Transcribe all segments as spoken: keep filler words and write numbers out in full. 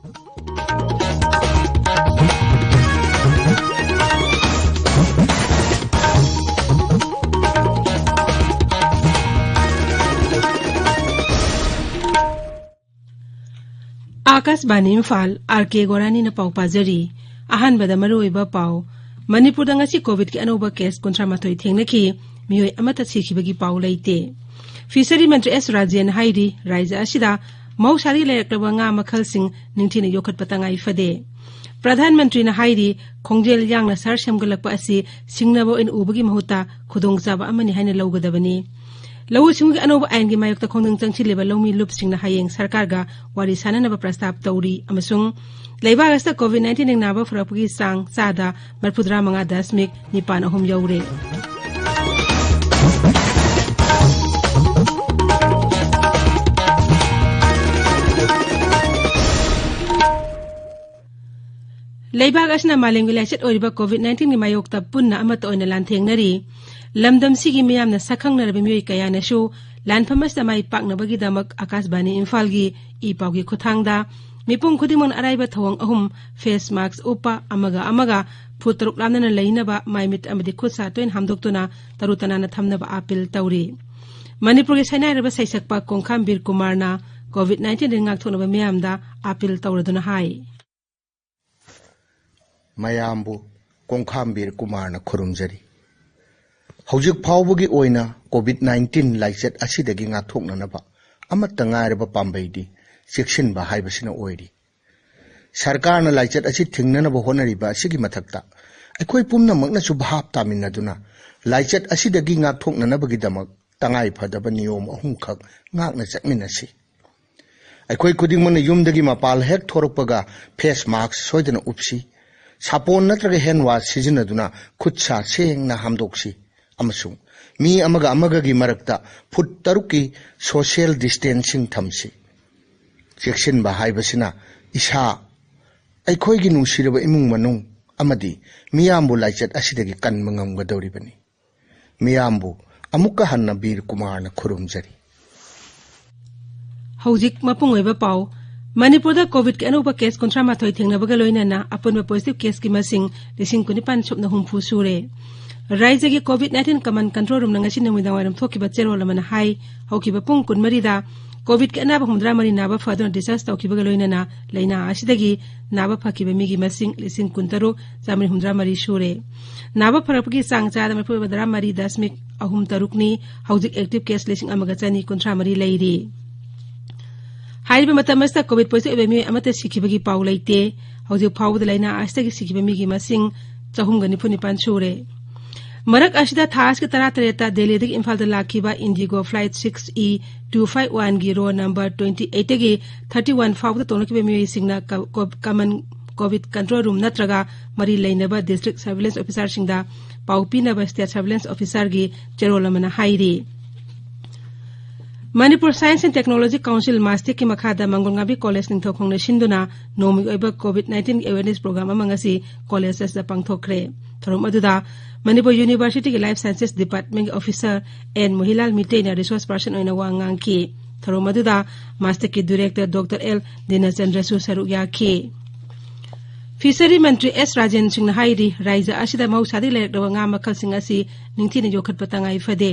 ꯑꯥꯀꯥꯁꯕꯥꯅꯤ Imphal, R ꯀꯦ ꯒꯣꯔꯥꯅꯤꯅ ꯄꯥꯎ ꯄꯥꯖꯔꯤ꯫ ꯑꯍꯥꯟꯕꯗ ꯃꯔꯨꯑꯣꯏꯕ ꯄꯥꯎ꯫ ꯃꯅꯤꯄꯨꯔꯗ ꯉꯁꯤ ꯀꯣꯚꯤꯗꯀꯤ ꯑꯅꯧꯕ ꯀꯦꯁ ꯀꯨꯟꯊ꯭ꯔꯥ ꯃꯥꯊꯣꯏ ꯊꯦꯡꯅꯈꯤ꯫ ꯃꯤꯑꯣꯏ ꯑꯃꯠꯇ ꯁꯤꯈꯤꯕꯒꯤ ꯄꯥꯎ ꯂꯩꯇꯦ꯫ ꯐꯤꯁꯔꯤ ꯃꯟꯇ꯭ꯔꯤ ꯑꯦꯁ ꯔꯥꯖꯦꯟ ꯍꯥꯏꯔꯤ, ꯔꯥꯖ꯭ꯌ ꯑꯁꯤꯗ ꯃꯍꯧꯁꯥꯗꯒꯤ ꯂꯩꯔꯛꯂꯕ ꯉꯥ ꯃꯈꯜꯁꯤꯡ ꯅꯤꯡꯊꯤꯅ ꯌꯣꯛꯈꯠꯄ ꯇꯉꯥꯏ ꯐꯗꯦ꯫ ꯄ꯭ꯔꯙꯥꯟ ꯃꯟꯇ꯭ꯔꯤꯅ ꯍꯥꯏꯔꯤ, ꯈꯣꯡꯖꯦꯜ ꯌꯥꯡꯅ ꯁꯍꯔ ꯁꯦꯝꯒꯠꯂꯛꯄ ꯑꯁꯤ ꯁꯤꯡꯅꯕ ꯑꯣꯏꯅ ꯎꯕꯒꯤ ꯃꯍꯨꯠꯇ ꯈꯨꯗꯣꯡꯆꯥꯕ ꯑꯃꯅꯤ ꯍꯥꯏꯅ ꯂꯧꯒꯗꯕꯅꯤ꯫ ꯂꯧꯎ ꯁꯤꯡꯎꯒꯤ ꯑꯅꯧꯕ ꯑꯥꯏꯟꯒꯤ ꯃꯥꯌꯣꯛꯇ ꯈꯣꯡꯖꯪ ꯆꯪꯁꯤꯜꯂꯤꯕ ꯂꯧꯃꯤ ꯂꯨꯞꯁꯤꯡꯅ ꯍꯌꯦꯡ ꯁꯔꯀꯥꯔꯒ ꯋꯥꯔꯤ ꯁꯥꯅꯅꯕ ꯄ꯭ꯔꯁꯇꯥꯕ ꯇꯧꯔꯤ ꯑꯃꯁꯨꯡ ꯂꯩꯕꯥꯛ ꯑꯁꯤꯗ ꯀꯣꯚꯤꯗ ꯅꯥꯏꯟꯇꯤꯟ ꯅꯥꯕ ꯐꯔꯛꯄꯒꯤ ꯆꯥꯡ ꯆꯥꯗ ꯃꯔꯤꯐꯨꯇꯔꯥ ꯃꯉꯥ ꯗꯁꯃꯤꯛ ꯅꯤꯄꯥꯟ ꯑꯍꯨꯝ ꯌꯧꯔꯦ꯫ ꯂꯩꯕꯥꯛ ꯑꯁꯤꯅ ꯃꯥꯂꯦꯝꯒꯤ ꯂꯥꯏꯆꯠ ꯑꯣꯏꯔꯤꯕ ꯀꯣꯚꯤꯗ ꯅꯥꯏꯟꯇꯤꯟꯒꯤ ꯃꯥꯌꯣꯛꯇ ꯄꯨꯟꯅ ꯑꯃꯠꯇ ꯑꯣꯏꯅ ꯂꯥꯟꯊꯦꯡꯅꯔꯤ꯫ ꯂꯝꯗꯝꯁꯤꯒꯤ ꯃꯤꯌꯥꯝꯅ ꯁꯛꯈꯪꯅꯔꯕ ꯃꯤꯑꯣꯏ ꯀꯌꯥꯅꯁꯨ ꯂꯥꯟꯐꯝ ꯑꯁꯤꯗ ꯃꯥꯏ ꯄꯥꯛꯅꯕꯒꯤꯗꯃꯛ ꯑꯀꯥꯁꯕꯥꯅꯤ ꯏꯝꯐꯥꯜꯒꯤ ꯏ ꯄꯥꯎꯒꯤ ꯈꯨꯠꯊꯥꯡꯗ ꯃꯤꯄꯨꯝ ꯈꯨꯗꯤꯡꯃꯛꯅ ꯑꯔꯥꯏꯕ ꯊꯧꯑꯣꯡ ꯑꯍꯨꯝ, ꯐꯦꯁ ꯃꯥꯛꯁ ꯎꯞꯄ, ꯑꯃꯒ ꯑꯃꯒ ꯐꯨꯠ ꯇꯔꯨꯛ ꯂꯥꯞꯅꯅ ꯂꯩꯅꯕ, ꯃꯥꯏ ꯃꯤꯠ ꯑꯃꯗꯤ ꯈꯨꯠ ꯁꯥ ꯇꯣꯏꯅ ꯍꯥꯝꯗꯣꯛꯇꯨꯅ ꯇꯔꯨ ꯇꯅꯥꯟꯅ ꯊꯝꯅꯕ ꯑꯥꯄꯤꯜ ꯇꯧꯔꯤ꯫ ꯃꯅꯤꯄꯨꯔꯒꯤ ꯁꯩꯅꯥꯏꯔꯕ ꯁꯩꯁꯛꯄ ꯀꯣꯡꯈꯥꯝ ꯕꯤꯔ ꯀꯨꯃꯥꯔꯅ ꯀꯣꯚꯤꯗ ꯅꯥꯏꯟꯇꯤꯟꯗꯒꯤ ꯉꯥꯛꯊꯣꯛꯅꯕ ꯃꯤꯌꯥꯝꯗ ꯑꯥꯄꯤꯜ ꯇꯧꯔꯗꯨꯅ ꯍꯥꯏ꯫ ꯃꯌꯥꯝꯕꯨ ꯀꯣꯡꯈꯥꯝꯕꯤꯔ ꯀꯨꯃꯥꯔꯅ ꯈꯨꯔꯨꯝꯖꯔꯤ꯫ ꯍꯧꯖꯤꯛ ꯐꯥꯎꯕꯒꯤ ꯑꯣꯏꯅ ꯀꯣꯚꯤꯗ ꯅꯥꯏꯟꯇꯤꯟ ꯂꯥꯏꯆꯠ ꯑꯁꯤꯗꯒꯤ ꯉꯥꯛꯊꯣꯛꯅꯅꯕ ꯑꯃꯠꯇ ꯉꯥꯏꯔꯕ ꯄꯥꯝꯕꯩꯗꯤ ꯆꯦꯛꯁꯤꯟꯕ ꯍꯥꯏꯕꯁꯤꯅ ꯑꯣꯏꯔꯤ꯫ ꯁꯔꯀꯥꯔꯅ ꯂꯥꯏꯆꯠ ꯑꯁꯤ ꯊꯤꯡꯅꯅꯕ ꯍꯣꯠꯅꯔꯤꯕ ꯑꯁꯤꯒꯤ ꯃꯊꯛꯇ ꯑꯩꯈꯣꯏ ꯄꯨꯝꯅꯃꯛꯅꯁꯨ ꯚꯥꯞ ꯇꯥꯃꯤꯟꯅꯗꯨꯅ ꯂꯥꯏꯆꯠ ꯑꯁꯤꯗꯒꯤ ꯉꯥꯛꯊꯣꯛꯅꯅꯕꯒꯤꯗꯃꯛ ꯇꯉꯥꯏ ꯐꯗꯕ ꯅꯤꯌꯣꯝ ꯑꯍꯨꯝꯈꯛ ꯉꯥꯛꯅ ꯆꯠꯃꯤꯟꯅꯁꯤ꯫ ꯑꯩꯈꯣꯏ ꯈꯨꯗꯤꯡꯃꯛꯅ ꯌꯨꯝꯗꯒꯤ ꯃꯄꯥꯟ ꯍꯦꯛ ꯊꯣꯔꯛꯄꯒ ꯐꯦꯁ ꯃꯥꯛꯁ ꯁꯣꯏꯗꯅ ꯎꯞꯁꯤ꯫ ꯁꯥꯄꯣꯟ ꯅꯠꯇ꯭ꯔꯒ ꯍꯦꯟ ꯋꯥꯁ ꯁꯤꯖꯤꯟꯅꯗꯨꯅ ꯈꯨꯠ ꯁꯥ ꯁꯦꯡꯅ ꯍꯥꯝꯗꯣꯛꯁꯤ ꯑꯃꯁꯨꯡ ꯃꯤ ꯑꯃꯒ ꯑꯃꯒꯒꯤ ꯃꯔꯛꯇ ꯐꯨꯠ ꯇꯔꯨꯛꯀꯤ ꯁꯣꯁꯤꯌꯦꯜ ꯗꯤꯁꯇꯦꯟꯁꯤꯡ ꯊꯝꯁꯤ꯫ ꯆꯦꯛꯁꯤꯟꯕ ꯍꯥꯏꯕꯁꯤꯅ ꯏꯁꯥ, ꯑꯩꯈꯣꯏꯒꯤ ꯅꯨꯡꯁꯤꯔꯕ ꯏꯃꯨꯡ ꯃꯅꯨꯡ ꯑꯃꯗꯤ ꯃꯤꯌꯥꯝꯕꯨ ꯂꯥꯏꯆꯠ ꯑꯁꯤꯗꯒꯤ ꯀꯟꯕ ꯉꯝꯒꯗꯧꯔꯤꯕꯅꯤ꯫ ꯃꯤꯌꯥꯝꯕꯨ ꯑꯃꯨꯛꯀ ꯍꯟꯅ ꯕꯤꯔ ꯀꯨꯃꯥꯔꯅ ꯈꯨꯔꯨꯝꯖꯔꯤ꯫ ꯍꯧꯖꯤꯛ ꯃꯄꯨꯡ ꯑꯣꯏꯕ ꯄꯥꯎ꯫ ꯃꯅꯤꯄꯨꯔꯗ ꯀꯣꯚꯤꯗꯀꯤ ꯑꯅꯧꯕ ꯀꯦꯁ ꯀꯨꯟꯊ꯭ꯔꯥ ꯃꯥꯊꯣꯏ ꯊꯦꯡꯅꯕꯒ ꯂꯣꯏꯅꯅ ꯑꯄꯨꯟꯕ ꯄꯣꯖꯤꯇꯤꯚ ꯀꯦꯁꯀꯤ ꯃꯁꯤꯡ ꯂꯤꯁꯤꯡ ꯀꯨꯟꯅꯤꯄꯥꯟ ꯁꯨꯞꯅ ꯍꯨꯝꯐꯨ ꯁꯨꯔꯦ꯫ ꯔꯥꯏꯖ꯭ꯌꯒꯤ ꯀꯣꯚꯤꯗ ꯅꯥꯏꯟꯇꯤꯟ ꯀꯃꯥꯟ ꯀꯟꯇ꯭ꯔꯣꯜ ꯔꯨꯝꯅ ꯉꯁꯤ ꯅꯨꯃꯤꯗꯥꯡ ꯋꯥꯏꯔꯝ ꯊꯣꯛꯈꯤꯕ ꯆꯦꯔꯣꯜ ꯑꯃꯅ ꯍꯥꯏ, ꯍꯧꯈꯤꯕ ꯄꯨꯡ ꯀꯨꯟꯃꯔꯤꯗ ꯀꯣꯚꯤꯗꯀꯤ ꯑꯅꯥꯕ ꯍꯨꯝꯗ꯭ꯔꯥ ꯃꯔꯤ ꯅꯥꯕ ꯐꯗꯨꯅ ꯗꯤꯁꯆꯥꯔꯖ ꯇꯧꯈꯤꯕꯒ ꯂꯣꯏꯅꯅ ꯂꯥꯏꯅꯥ ꯑꯁꯤꯗꯒꯤ ꯅꯥꯕ ꯐꯈꯤꯕ ꯃꯤꯒꯤ ꯃꯁꯤꯡ ꯂꯤꯁꯤꯡ ꯀꯨꯟꯇꯔꯨꯛ ꯆꯥꯃꯔꯤ ꯍꯨꯝꯗ꯭ꯔꯥ ꯃꯔꯤ ꯁꯨꯔꯦ꯫ ꯅꯥꯕ ꯐꯔꯛꯄꯒꯤ ꯆꯥꯡ ꯆꯥꯗ ꯃꯔꯤꯐꯨ ꯇꯔꯥ ꯃꯔꯤ ꯗꯁꯃꯤꯛ ꯑꯍꯨꯝ ꯇꯔꯨꯛꯅꯤ꯫ ꯍꯧꯖꯤꯛ ꯑꯦꯛꯇꯤꯚ ꯀꯦꯁ ꯂꯤꯁꯤꯡ ꯑꯃꯒ ꯆꯅꯤ ꯀꯨꯟꯊ꯭ꯔꯥ ꯃꯔꯤ ꯂꯩꯔꯤ꯫ ꯍꯥꯏꯔꯤꯕ ꯃꯇꯝ ꯑꯁꯤꯗ ꯀꯣꯚꯤꯗ ꯄꯣꯖꯤꯇꯤꯚ ꯑꯣꯏꯕ ꯃꯤꯑꯣꯏ ꯑꯃꯠꯇ ꯁꯤꯈꯤꯕꯒꯤ ꯄꯥꯎ ꯂꯩꯇꯦ꯫ ꯍꯧꯖꯤꯛ ꯐꯥꯎꯕꯗ ꯂꯥꯏꯅꯥ ꯑꯁꯤꯗꯒꯤ ꯁꯤꯈꯤꯕ ꯃꯤꯒꯤ ꯃꯁꯤꯡ ꯆꯍꯨꯝꯒ ꯅꯤꯐꯨ ꯅꯤꯄꯥꯟ ꯁꯨꯔꯦ꯫ ꯃꯔꯛ ꯑꯁꯤꯗ ꯊꯥ ꯑꯁꯤꯒꯤ ꯇꯔꯥ ꯇꯔꯦꯠꯇ ꯗꯦꯜꯂꯤꯗꯒꯤ ꯏꯝꯐꯥꯜꯗ ꯂꯥꯛꯈꯤꯕ IndiGo flight six E two five ꯋꯥꯟꯒꯤ ꯔꯣ ꯅꯝꯕꯔ ꯇ꯭ꯋꯦꯟꯇꯤ ꯑꯩꯠꯇꯒꯤ ꯊꯥꯔꯇꯤ ꯋꯥꯟ ꯐꯥꯎꯕꯗ ꯇꯣꯡꯂꯛꯈꯤꯕ ꯃꯤꯑꯣꯏꯁꯤꯡꯅ ꯀ-, ꯀꯣ-, ꯀꯃꯟ ꯀꯣꯚꯤꯗ ꯀꯟꯇ꯭ꯔꯣꯜ ꯔꯨꯝ ꯅꯠꯇ꯭ꯔꯒ ꯃꯔꯤ ꯂꯩꯅꯕ ꯗꯤꯁꯇ꯭ꯔꯤꯛ ꯁꯔꯚꯤꯂꯦꯟꯁ ꯑꯣꯐꯤꯁꯥꯔꯁꯤꯡꯗ ꯄꯥꯎ ꯄꯤꯅꯕ ꯁ꯭ꯇꯦꯠ ꯁꯔꯚꯤꯂꯦꯟꯁ ꯑꯣꯐꯤꯁꯥꯔꯒꯤ ꯆꯦꯔꯣꯜ ꯑꯃꯅ ꯍꯥꯏꯔꯤ꯫ Manipur science and technology council, ꯃꯥꯁꯇꯦꯛꯀꯤ ꯃꯈꯥꯗ ꯃꯪꯒꯣꯜ ꯉꯥꯝꯕꯤ ꯀꯣꯂꯦꯖ ꯅꯤꯡꯊꯧꯈꯣꯡꯅ ꯁꯤꯟꯗꯨꯅ ꯅꯣꯡꯃꯒꯤ ꯑꯣꯏꯕ ꯀꯣꯚꯤꯗ ꯅꯥꯏꯟꯇꯤꯟ ꯑꯦꯋꯦꯔꯅꯦꯁ ꯄ꯭ꯔꯣꯒ꯭ꯔꯥꯝ ꯑꯃ ꯉꯁꯤ ꯀꯣꯂꯦꯖ ꯑꯁꯤꯗ ꯄꯥꯡꯊꯣꯛꯈ꯭ꯔꯦ꯫ ꯊꯧꯔꯝ ꯑꯗꯨꯗ ꯃꯅꯤꯄꯨꯔ ꯌꯨꯅꯤꯚꯔꯁꯤꯇꯤꯒꯤ ꯂꯥꯏꯐ ꯁꯥꯏꯟꯁꯦꯁ ꯗꯤꯄꯥꯔꯠꯃꯦꯟꯒꯤ ꯑꯣꯐꯤꯁꯥꯔ ꯑꯦꯟ ꯃꯣꯍꯤꯂꯥꯜ ꯃꯤꯇꯩꯅ ꯔꯤꯁꯣꯔꯁ ꯄꯥꯔꯁꯟ ꯑꯣꯏꯅ ꯋꯥ ꯉꯥꯡꯈꯤ꯫ ꯊꯧꯔꯝ ꯑꯗꯨꯗ ꯃꯥꯁꯇꯦꯛꯀꯤ ꯗꯤꯔꯦꯛꯇꯔ ꯗꯣꯛꯇꯔ ꯑꯦꯜ ꯗꯤꯅꯆꯟꯗ꯭ꯔꯁꯨ ꯁꯔꯨꯛ ꯌꯥꯈꯤ꯫ ꯐꯤꯁꯔꯤ ꯃꯟꯇ꯭ꯔꯤ ꯑꯦꯁ ꯔꯥꯖꯦꯟ ꯁꯤꯡꯅ ꯍꯥꯏꯔꯤ, ꯔꯥꯏꯖ꯭ꯌ ꯑꯁꯤꯗ ꯃꯍꯧꯁꯥꯗꯒꯤ ꯂꯩꯔꯛꯂꯕ ꯉꯥ ꯃꯈꯜꯁꯤꯡ ꯑꯁꯤ ꯅꯤꯡꯊꯤꯅ ꯌꯣꯛꯈꯠꯄ ꯇꯉꯥꯏ ꯐꯗꯦ꯫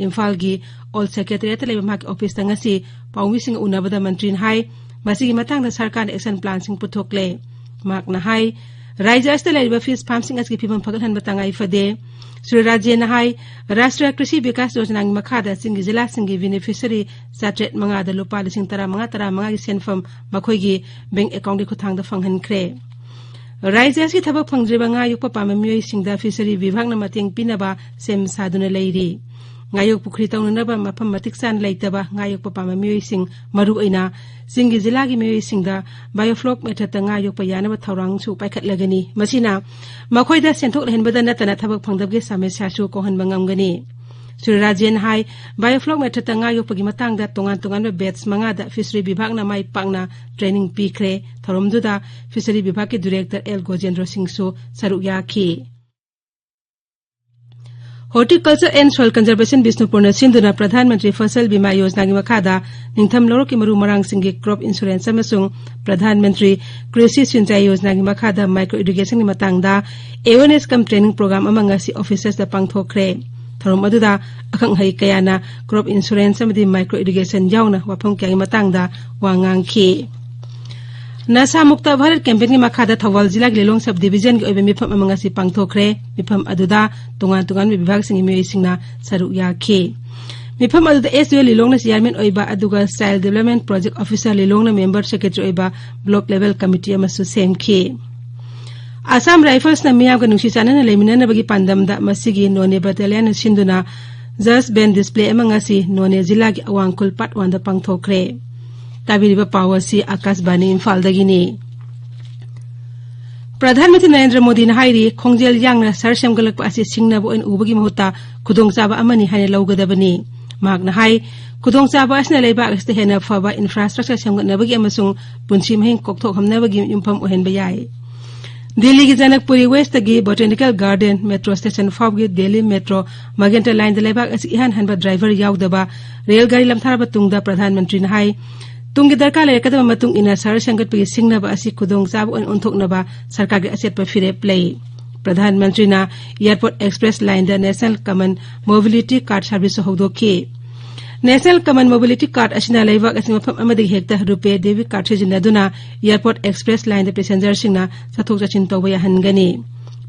ꯏꯝꯐꯥꯜꯒꯤ ꯑꯣꯜ ꯁꯦꯀ꯭ꯔꯦꯇꯦꯔꯤꯌꯦꯠꯇ ꯂꯩꯕ ꯃꯍꯥꯛꯀꯤ ꯑꯣꯐꯤꯁꯇ ꯉꯁꯤ ꯄꯥꯎꯃꯤꯁꯤꯡꯒ ꯎꯅꯕꯗ ꯃꯟꯇ꯭ꯔꯤꯅ ꯍꯥꯏ, ꯃꯁꯤꯒꯤ ꯃꯇꯥꯡꯗ ꯁꯔꯀꯥꯔꯅ ꯑꯦꯛꯁꯟ ꯄ꯭ꯂꯥꯟꯁꯤꯡ ꯄꯨꯊꯣꯛꯂꯦ꯫ ꯃꯍꯥꯛꯅ ꯍꯥꯏ, ꯔꯥꯏꯖ꯭ꯌ ꯑꯁꯤꯗ ꯂꯩꯔꯤꯕ ꯐꯤꯁ ꯐꯥꯔꯝꯁꯤꯡ ꯑꯁꯤꯒꯤ ꯐꯤꯕꯝ ꯐꯒꯠꯍꯟꯕ ꯇꯉꯥꯏ ꯐꯗꯦ꯫ ꯁ꯭ꯔꯤ ꯔꯥꯖꯦꯟꯅ ꯍꯥꯏ, ꯔꯥꯁꯇ꯭ꯔꯤꯌꯥ ꯀ꯭ꯔꯤꯁꯤ ꯕꯤꯀꯥꯁ ꯌꯣꯖꯅꯥꯒꯤ ꯃꯈꯥꯗ ꯆꯤꯡꯒꯤ ꯖꯤꯂꯥꯁꯤꯡꯒꯤ ꯕꯦꯅꯤꯐꯤꯁꯔꯤ ꯆꯥꯇ꯭ꯔꯦꯠ ꯃꯉꯥꯗ ꯂꯨꯄꯥ ꯂꯤꯁꯤꯡ ꯇꯔꯥꯃꯉꯥ ꯇꯔꯥꯃꯉꯥꯒꯤ ꯁꯦꯟꯐꯝ ꯃꯈꯣꯏꯒꯤ ꯕꯦꯡꯛ ꯑꯦꯀꯥꯎꯟꯠꯀꯤ ꯈꯨꯠꯊꯥꯡꯗ ꯐꯪꯍꯟꯈ꯭ꯔꯦ꯫ ꯔꯥꯏꯖ꯭ꯌ ꯑꯁꯤꯒꯤ ꯊꯕꯛ ꯐꯪꯗ꯭ꯔꯤꯕ ꯉꯥ ꯌꯣꯛꯄ ꯄꯥꯝꯕ ꯃꯤꯑꯣꯏꯁꯤꯡꯗ ꯐꯤꯁꯔꯤ ꯕꯤꯚꯥꯒꯅ ꯃꯇꯦꯡ ꯄꯤꯅꯕ ꯁꯦꯝ ꯁꯥꯗꯨꯅ ꯂꯩꯔꯤ꯫ ꯉꯥ ꯌꯣꯛ ꯄꯨꯈ꯭ꯔꯤ ꯇꯧꯅꯅꯕ ꯃꯐꯝ ꯃꯇꯤꯛ ꯆꯥꯅ ꯂꯩꯇꯕ ꯉꯥ ꯌꯣꯛꯄ ꯄꯥꯝꯕ ꯃꯤꯑꯣꯏꯁꯤꯡ, ꯃꯔꯨꯑꯣꯏꯅ ꯆꯤꯡꯒꯤ ꯖꯤꯂꯥꯒꯤ ꯃꯤꯑꯣꯏꯁꯤꯡꯗ ꯕꯥꯏꯑꯣꯐ꯭ꯂꯣꯛ ꯃꯦꯊꯗꯇ ꯉꯥ ꯌꯣꯛꯄ ꯌꯥꯅꯕ ꯊꯧꯔꯥꯡꯁꯨ ꯄꯥꯏꯈꯠꯂꯒꯅꯤ꯫ ꯃꯁꯤꯅ ꯃꯈꯣꯏꯗ ꯁꯦꯟꯊꯣꯛ ꯂꯩꯍꯟꯕꯗ ꯅꯠꯇꯅ ꯊꯕꯛ ꯐꯪꯗꯕꯒꯤ ꯁꯃꯁ꯭ꯌꯥꯁꯨ ꯀꯣꯛꯍꯟꯕ ꯉꯝꯒꯅꯤ꯫ ꯁ꯭ꯔꯤ ꯔꯥꯖꯦꯟ ꯍꯥꯏ, ꯕꯥꯏꯑꯣꯐ꯭ꯂꯣꯛ ꯃꯦꯊꯗꯇ ꯉꯥ ꯌꯣꯛꯄꯒꯤ ꯃꯇꯥꯡꯗ ꯇꯣꯉꯥꯟ ꯇꯣꯉꯥꯟꯕ ꯕꯦꯠꯁ ꯃꯉꯥꯗ ꯐꯤꯁꯔꯤ ꯕꯤꯚꯥꯒꯅ ꯃꯥꯏ ꯄꯥꯛꯅ ꯇ꯭ꯔꯦꯅꯤꯡ ꯄꯤꯈ꯭ꯔꯦ꯫ ꯊꯧꯔꯝꯗꯨꯗ ꯐꯤꯁꯔꯤ ꯕꯤꯚꯥꯒꯀꯤ ꯗꯤꯔꯦꯛꯇꯔ ꯑꯦꯜ ꯒꯣꯖꯦꯟꯗ꯭ꯔꯣ ꯁꯤꯡꯁꯨ ꯁꯔꯨꯛ ꯌꯥꯈꯤ꯫ Horticulture and Soil Conservation ꯕꯤꯁꯅꯨꯄꯨꯔꯅ ꯁꯤꯟꯗꯨꯅ ꯄ꯭ꯔꯙꯥꯟ ꯃꯟꯇ꯭ꯔꯤ ꯐꯁꯜ ꯕꯤꯃꯥ ꯌꯣꯖꯅꯥꯒꯤ ꯃꯈꯥꯗ ꯅꯤꯡꯊꯝ ꯂꯧꯔꯣꯛꯀꯤ ꯃꯔꯨ ꯃꯔꯥꯡꯁꯤꯡꯒꯤ ꯀ꯭ꯔꯣꯞ ꯏꯟꯁꯨꯔꯦꯟꯁ ꯑꯃꯁꯨꯡ ꯄ꯭ꯔꯙꯥꯟ ꯃꯟꯇ꯭ꯔꯤ ꯀ꯭ꯔꯤꯁꯤ ꯁꯤꯟꯆꯥꯏ ꯌꯣꯖꯅꯥꯒꯤ ꯃꯈꯥꯗ ꯃꯥꯏꯀ꯭ꯔꯣ ꯏꯔꯤꯒꯦꯁꯟꯒꯤ ꯃꯇꯥꯡꯗ ꯑꯦꯋꯦꯔꯅꯦꯁ ꯀꯝ ꯇ꯭ꯔꯦꯅꯤꯡ ꯄ꯭ꯔꯣꯒ꯭ꯔꯥꯝ ꯑꯃ ꯉꯁꯤ ꯑꯣꯐꯤꯁꯔꯁꯇ ꯄꯥꯡꯊꯣꯛꯈ꯭ꯔꯦ꯫ ꯊꯧꯔꯝ ꯑꯗꯨꯗ ꯑꯈꯪ ꯑꯍꯩ ꯀꯌꯥꯅ ꯀ꯭ꯔꯣꯞ ꯏꯟꯁꯨꯔꯦꯟꯁ ꯑꯃꯗꯤ ꯃꯥꯏꯀ꯭ꯔꯣ ꯏꯔꯤꯒꯦꯁꯟ ꯌꯥꯎꯅ ꯋꯥꯐꯝ ꯀꯌꯥꯒꯤ ꯃꯇꯥꯡꯗ ꯋꯥ ꯉꯥꯡꯈꯤ꯫ ꯅꯁꯥ ꯃꯨꯛꯇ ꯚꯥꯔꯠ ꯀꯦꯝꯄꯦꯟꯒꯤ ꯃꯈꯥꯗ ꯊꯧꯕꯥꯜ ꯖꯤꯂꯥꯒꯤ ꯂꯤꯂꯣꯡ ꯁꯕ ꯗꯤꯕꯤꯖꯟꯒꯤ ꯑꯣꯏꯕ ꯃꯤꯐꯝ ꯑꯃ ꯉꯁꯤ ꯄꯥꯡꯊꯣꯛꯈ꯭ꯔꯦ꯫ ꯃꯤꯐꯝ ꯑꯗꯨꯗ ꯇꯣꯉꯥꯟ ꯇꯣꯉꯥꯟꯕ ꯕꯤꯚꯥꯒꯁꯤꯡꯒꯤ ꯃꯤꯑꯣꯏꯁꯤꯡꯅ ꯁꯔꯨꯛ ꯌꯥꯈꯤ꯫ ꯃꯤꯐꯝ ꯑꯗꯨꯗ ꯑꯦꯁ ꯗꯤ ꯑꯣ ꯂꯤꯂꯣꯡꯅ ꯆꯤꯌꯥꯔꯃꯦꯟ ꯑꯣꯏꯕ, ꯑꯗꯨꯒ ꯆꯥꯏꯜ ꯗꯤꯕꯂꯞꯃꯦꯟ ꯄ꯭ꯔꯣꯖꯦꯛ ꯑꯣꯐꯤꯁꯔ ꯂꯤꯂꯣꯡꯅ ꯃꯦꯝꯕꯔ ꯁꯦꯀ꯭ꯔꯦꯇꯔꯤ ꯑꯣꯏꯕ ꯕ꯭ꯂꯣꯛ ꯂꯦꯚꯦꯜ ꯀꯃꯤꯇꯤ ꯑꯃꯁꯨ ꯁꯦꯝꯈꯤ꯫ ꯑꯁꯥꯝ ꯔꯥꯏꯐꯜꯁꯅ ꯃꯤꯌꯥꯝꯒ ꯅꯨꯡꯁꯤ ꯆꯥꯟꯅꯅ ꯂꯩꯃꯤꯟꯅꯅꯕꯒꯤ ꯄꯥꯟꯗꯝꯗ ꯃꯁꯤꯒꯤ ꯅꯣꯅꯦ ꯕꯇꯥꯂꯤꯌꯟꯅ ꯁꯤꯟꯗꯨꯅ ꯖꯁ ꯕꯦꯟ ꯗꯤꯁꯄ꯭ꯂꯦ ꯑꯃ ꯉꯁꯤ ꯅꯣꯅꯦ ꯖꯤꯂꯥꯒꯤ ꯑꯋꯥꯡꯈꯨꯜ ꯄꯥꯔꯠ ꯋꯥꯟꯗ ꯄꯥꯡꯊꯣꯛꯈ꯭ꯔꯦ꯫ ꯇꯥꯕꯤꯔꯤꯕ ꯄꯥꯎ ꯑꯁꯤ ꯑꯀꯥꯁꯕꯥꯅꯤ ꯏꯝꯐꯥꯜꯗꯒꯤꯅꯤ꯫ ꯄ꯭ꯔꯙꯥꯟ ꯃꯟꯇ꯭ꯔꯤ ꯅꯔꯦꯟꯗ꯭ꯔ ꯃꯣꯗꯤꯅ ꯍꯥꯏꯔꯤ, ꯈꯣꯡꯖꯦꯜ ꯌꯥꯡꯅ ꯁꯍꯔ ꯁꯦꯝꯒꯠꯂꯛꯄ ꯑꯁꯤ ꯁꯤꯡꯅꯕ ꯑꯣꯏꯅ ꯎꯕꯒꯤ ꯃꯍꯨꯠꯇ ꯈꯨꯗꯣꯡꯆꯥꯕ ꯑꯃꯅꯤ ꯍꯥꯏꯅ ꯂꯧꯒꯗꯕꯅꯤ꯫ ꯃꯍꯥꯛꯅ ꯍꯥꯏ, ꯈꯨꯗꯣꯡꯆꯥꯕ ꯑꯁꯤꯅ ꯂꯩꯕꯥꯛ ꯑꯁꯤꯗ ꯍꯦꯟꯅ ꯐꯕ ꯏꯟꯐ꯭ꯔꯥꯁ꯭ꯇ꯭ꯔꯛꯆꯔ ꯁꯦꯝꯒꯠꯅꯕꯒꯤ ꯑꯃꯁꯨꯡ ꯄꯨꯟꯁꯤ ꯃꯍꯤꯡ ꯀꯣꯛꯊꯣꯛꯍꯟꯅꯕꯒꯤ ꯌꯨꯝꯐꯝ ꯑꯣꯏꯍꯟꯕ ꯌꯥꯏ꯫ ꯗꯤꯜꯂꯤꯒꯤ ꯖꯅꯛꯄꯨꯔꯤ ꯋꯦꯁꯇꯒꯤ ꯕꯣꯇꯦꯅꯤꯀꯦꯜ ꯒꯥꯔꯗꯦꯟ ꯃꯦꯇ꯭ꯔꯣ ꯁ꯭ꯇꯦꯁꯟ ꯐꯥꯎꯕꯒꯤ ꯗꯤꯜꯂꯤ ꯃꯦꯇ꯭ꯔꯣ ꯃꯒꯦꯟꯇ ꯂꯥꯏꯟꯗ ꯂꯩꯕꯥꯛ ꯑꯁꯤ ꯏꯍꯥꯟ ꯍꯥꯟꯕ ꯗ꯭ꯔꯥꯏꯚꯔ ꯌꯥꯎꯗꯕ ꯔꯦꯜ ꯒꯥꯔꯤ ꯂꯝꯊꯥꯔꯕ ꯇꯨꯡꯗ ꯄ꯭ꯔꯙꯥꯟ ꯃꯟꯇ꯭ꯔꯤꯅ ꯍꯥꯏ, ꯇꯨꯡꯒꯤ ꯗꯔꯀꯥꯔ ꯂꯩꯔꯛꯀꯗꯕ ꯃꯇꯨꯡ ꯏꯟꯅ ꯁꯍꯔ ꯁꯦꯝꯒꯠꯄꯒꯤ ꯁꯤꯡꯅꯕ ꯑꯁꯤ ꯈꯨꯗꯣꯡꯆꯥꯕ ꯑꯣꯏꯅ ꯑꯣꯟꯊꯣꯛꯅꯕ ꯁꯔꯀꯥꯔꯒꯤ ꯑꯆꯦꯠꯄ ꯐꯤꯔꯦꯞ ꯂꯩ꯫ ꯄ꯭ꯔꯙꯥꯟ ꯃꯟꯇ꯭ꯔꯤꯅ ꯑꯦꯌꯔꯄꯣꯔꯠ ꯑꯦꯛꯁꯄ꯭ꯔꯦꯁ ꯂꯥꯏꯟꯗ ꯅꯦꯁꯅꯦꯜ ꯀꯃꯟ ꯃꯣꯕꯤꯂꯤꯇꯤ ꯀꯥꯔꯗ ꯁꯥꯔꯚꯤꯁꯁꯨ ꯍꯧꯗꯣꯛꯈꯤ꯫ ꯅꯦꯁꯅꯦꯜ ꯀꯃꯟ ꯃꯣꯕꯤꯂꯤꯇꯤ ꯀꯥꯔꯗ ꯑꯁꯤꯅ ꯂꯩꯕꯥꯛ ꯑꯁꯤꯒꯤ ꯃꯐꯝ ꯑꯃꯗꯒꯤ ꯍꯦꯛꯇ ꯔꯨꯄꯦ ꯗꯦꯕꯤꯠ ꯀꯥꯔꯗ ꯁꯤꯖꯤꯟꯅꯗꯨꯅ ꯑꯦꯌꯔꯄꯣꯔꯠ ꯑꯦꯛꯁꯄ꯭ꯔꯦꯁ ꯂꯥꯏꯟꯗ ꯄꯦꯁꯦꯟꯖꯔꯁꯤꯡꯅ ꯆꯠꯊꯣꯛ ꯆꯠꯁꯤꯟ ꯇꯧꯕ ꯌꯥꯍꯟꯒꯅꯤ꯫